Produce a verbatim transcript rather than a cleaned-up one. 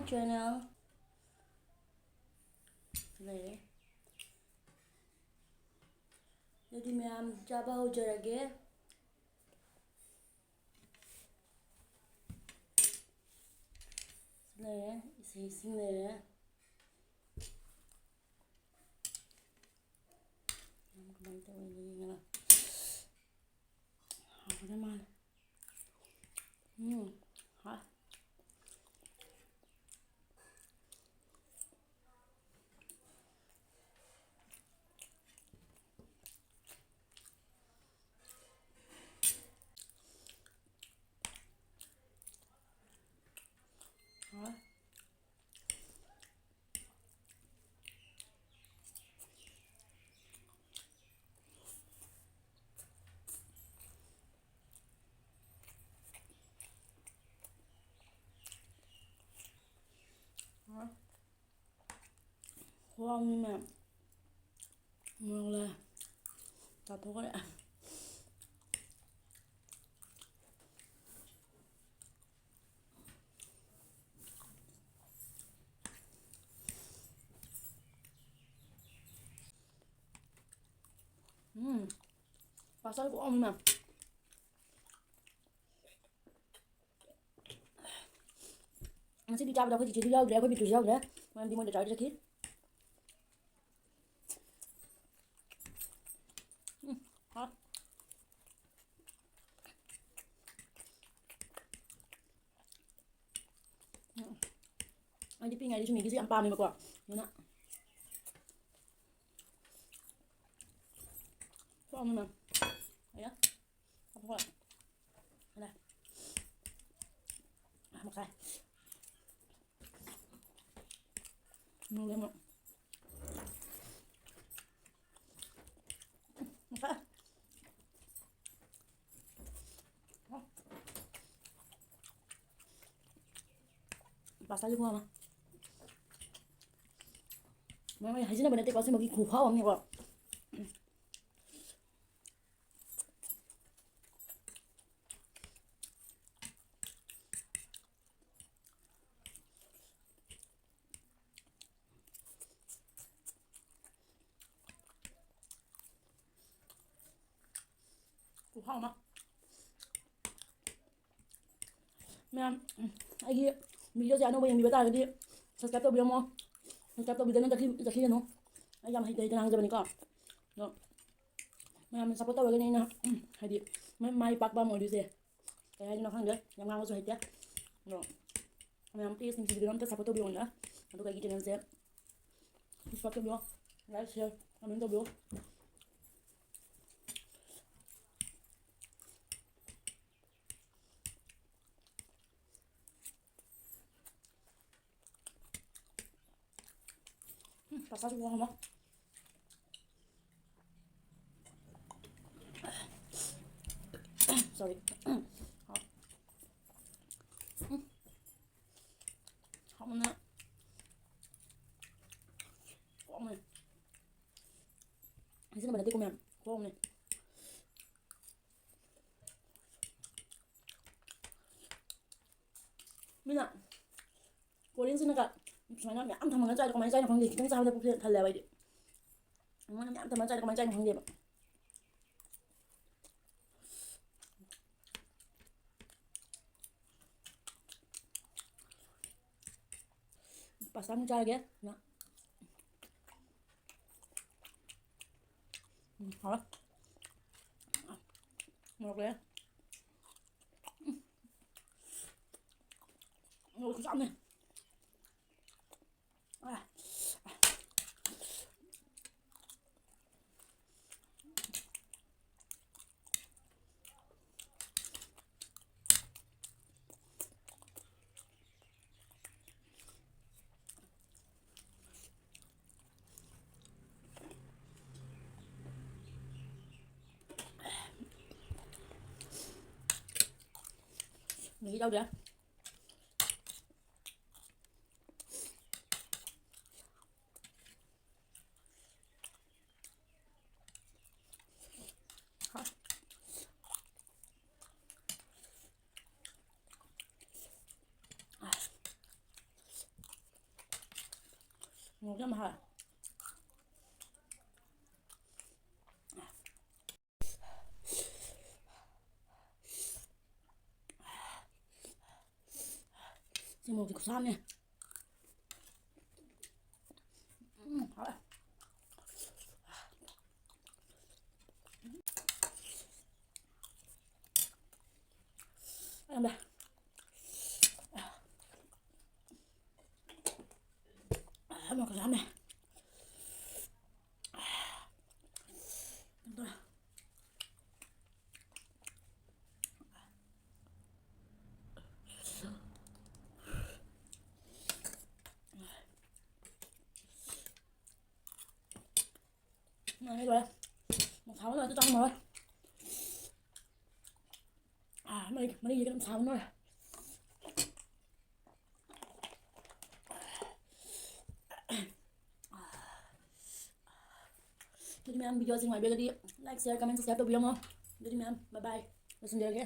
channel ꯂꯩꯔꯦ꯫ ꯑꯗꯨꯗꯤ ꯃꯌꯥꯝ ꯆꯥꯕ ꯍꯧꯖꯔꯒꯦ꯫ ꯂꯩꯔꯦ, ꯏꯁꯤꯡ, ꯏꯁꯤꯡ ꯂꯩꯔꯦ꯫ ꯀꯃꯥꯏꯅ ꯇꯧꯔꯤꯅꯣ ꯌꯦꯡꯉꯒ꯫ ꯍꯥꯎꯒꯗꯕ ꯃꯥꯜꯂꯦ꯫ ꯎꯝ, ꯍꯥꯎ꯫ ꯍꯥꯎ꯫ ꯈ꯭ꯋꯥꯡꯅ ꯃꯣꯔꯣꯛꯂ ꯆꯥꯊꯣꯛꯈ꯭ꯔꯦ꯫ ꯎꯝ, ꯄꯥꯁꯇꯥꯗꯤ ꯈꯨꯍꯥꯎ ꯑꯃ꯫ ꯉꯁꯤꯗꯤ ꯆꯥꯕꯗ ꯑꯩꯈꯣꯏ ꯆꯤꯆꯦꯁꯨ ꯌꯥꯎꯗ꯭ꯔꯦ, ꯑꯩꯈꯣꯏ ꯕꯤꯇꯨꯁꯨ ꯌꯥꯎꯗ꯭ꯔꯦ, ꯃꯔꯝꯗꯤ ꯃꯣꯏꯗ ꯆꯥꯔ ꯆꯠꯈꯤ꯫ ꯎꯝ, ꯍꯥꯎ꯫ ꯎꯝ꯫ ꯑꯩꯗꯤ ꯄꯤꯛꯏꯉꯩꯗꯁꯨ ꯃꯦꯒꯤꯁꯦ ꯌꯥꯝ ꯄꯥꯝꯃꯦꯕꯀꯣ, ꯑꯗꯨꯅ ꯊꯣꯛꯑꯝꯃꯦ꯫ ꯑꯌꯥ꯫ ꯍꯣꯏ꯫ ꯑꯗ꯫ ꯃꯈꯥꯏ꯫ ꯃꯣꯔꯣꯛ ꯑꯃ꯫ ꯃꯈꯥꯏ꯫ ꯄꯥꯁꯇꯥꯁꯦ ꯈꯨꯍꯥꯎ ꯑꯃ꯫ ꯃꯔꯝ ꯑꯩ ꯍꯥꯏꯖꯤꯟꯅꯕ ꯅꯠꯇꯦꯀꯣ, ꯑꯁꯦꯡꯕꯒꯤ ꯈꯨꯍꯥꯎ ꯑꯃꯅꯦꯀꯣ꯫ ꯈꯨꯍꯥꯎ ꯑꯃ꯫ ꯃꯌꯥꯝ, ꯎꯝ, ꯑꯩꯒꯤ videoꯁꯦ ꯑꯅꯧꯕ ꯌꯦꯡꯕꯤꯕ ꯇꯥꯔꯒꯗꯤ subscribe ꯇꯧꯕꯤꯔꯝꯃꯣ꯫ Subscribe ꯇꯧꯕꯤꯗꯅ ꯆꯠꯈꯤ-, ꯆꯠꯈꯤꯒꯅꯨ꯫ ꯑꯩ ꯌꯥꯝ ꯍꯩꯇ ꯍꯩꯇ ꯉꯥꯡꯖꯕꯅꯤꯀꯣ꯫ ꯑꯗꯣ ꯃꯌꯥꯝꯅ support ꯇꯧꯔꯒꯅꯤ ꯑꯩꯅ, ꯎꯝ, ꯍꯥꯏꯗꯤ ꯃꯥꯏ, ꯃꯥꯏ ꯄꯥꯛꯄ ꯑꯃ ꯑꯣꯏꯗꯣꯏꯁꯦ꯫ ꯀꯩ ꯍꯥꯏꯗꯣꯏꯅꯣ ꯈꯪꯗꯦ, ꯌꯥꯝ ꯉꯥꯡꯕꯁꯨ ꯍꯩꯇꯦ꯫ ꯑꯗꯣ ꯃꯌꯥꯝ please ꯅꯨꯡꯁꯤꯕꯤꯗꯨꯅ ꯑꯝꯇ support ꯇꯧꯕꯤꯌꯣꯅ꯫ ꯑꯗꯨꯒ ꯑꯩꯒꯤ channelꯁꯦ subscribe ꯇꯧꯕꯤꯌꯣ, like, share, comment ꯇꯧꯕꯤꯌꯣ꯫ ꯎꯝ, ꯄꯥꯁꯇꯥꯁꯨ ꯈꯨꯍꯥꯎ ꯑꯃ꯫ Sorry꯫ ꯎꯝ꯫ ꯍꯥꯎꯃꯟꯗꯅ ꯈꯨꯍꯥꯎ ꯑꯃꯅꯦ꯫ ꯍꯥꯏꯖꯤꯟꯅꯕ ꯅꯠꯇꯦꯀꯣ ꯃꯌꯥꯝ, ꯈꯨꯍꯥꯎ ꯑꯃꯅꯦ꯫ ꯃꯤꯅ Koreanꯁꯤꯡꯅꯒ ꯁꯨꯃꯥꯏꯅ ꯃꯌꯥꯝ ꯊꯝꯃꯒ ꯆꯥꯏꯗꯣ ꯀꯃꯥꯏꯅ ꯆꯥꯏꯅꯣ ꯈꯪꯗꯦ, ꯈꯤꯇꯪ ꯆꯥꯕꯗ ꯄꯨꯛꯁꯦ ꯊꯜꯂꯦꯕ ꯑꯩꯗꯤ꯫ ꯃꯣꯏꯅ ꯃꯌꯥꯝ ꯊꯝꯃꯒ ꯆꯥꯏꯗꯣ ꯀꯃꯥꯏꯅ ꯆꯥꯏꯅꯣ ꯈꯪꯗꯦꯕ꯫ ꯄꯥꯁꯇꯥ ꯑꯃꯨꯛ ꯆꯥꯔꯒꯦ꯫ ꯎꯝ, ꯍꯥꯎꯋꯦ꯫ ꯃꯣꯔꯣꯛ ꯂꯩꯔꯦ꯫ ꯎꯝ꯫ ꯃꯣꯔꯣꯛ ꯈꯨꯆꯥꯎꯅꯦ꯫ ꯑꯥ꯫ ꯃꯍꯤ ꯌꯥꯎꯗ꯭ꯔꯦ꯫ ꯃꯣꯔꯣꯛ ꯌꯥꯝ ꯍꯥꯎꯋꯦ꯫ ꯍꯧꯖꯤꯛ ꯈꯨꯁꯥꯝꯅꯦ꯫ ꯎꯝ, ꯍꯥꯎꯔꯦ꯫ ꯑꯔꯦꯝꯕ꯫ ꯑꯃ ꯈꯨꯁꯥꯝꯅꯦ꯫ ꯃꯥꯅꯦ, ꯂꯣꯏꯔꯦ꯫ ꯃꯁꯥꯕ ꯂꯣꯏꯔꯦ, ꯆꯥꯡ ꯂꯣꯏꯔꯦ꯫ ꯑꯥ, ꯃꯔꯤ, ꯃꯔꯤꯁꯦ ꯀꯩꯅꯣꯝ ꯁꯥꯕ ꯂꯣꯏꯔꯦ꯫ ꯑꯗꯨꯗꯤ ꯃꯌꯥꯝ, video ꯁꯤ ꯅꯨꯡꯉꯥꯏꯕꯤꯔꯒꯗꯤ like, share, comment, subscribe ꯇꯧꯕꯤꯔꯝꯃꯣ꯫ ꯑꯗꯨꯗꯤ ꯃꯌꯥꯝ, bye bye꯫ ꯂꯣꯏꯁꯤꯟꯖꯔꯒꯦ꯫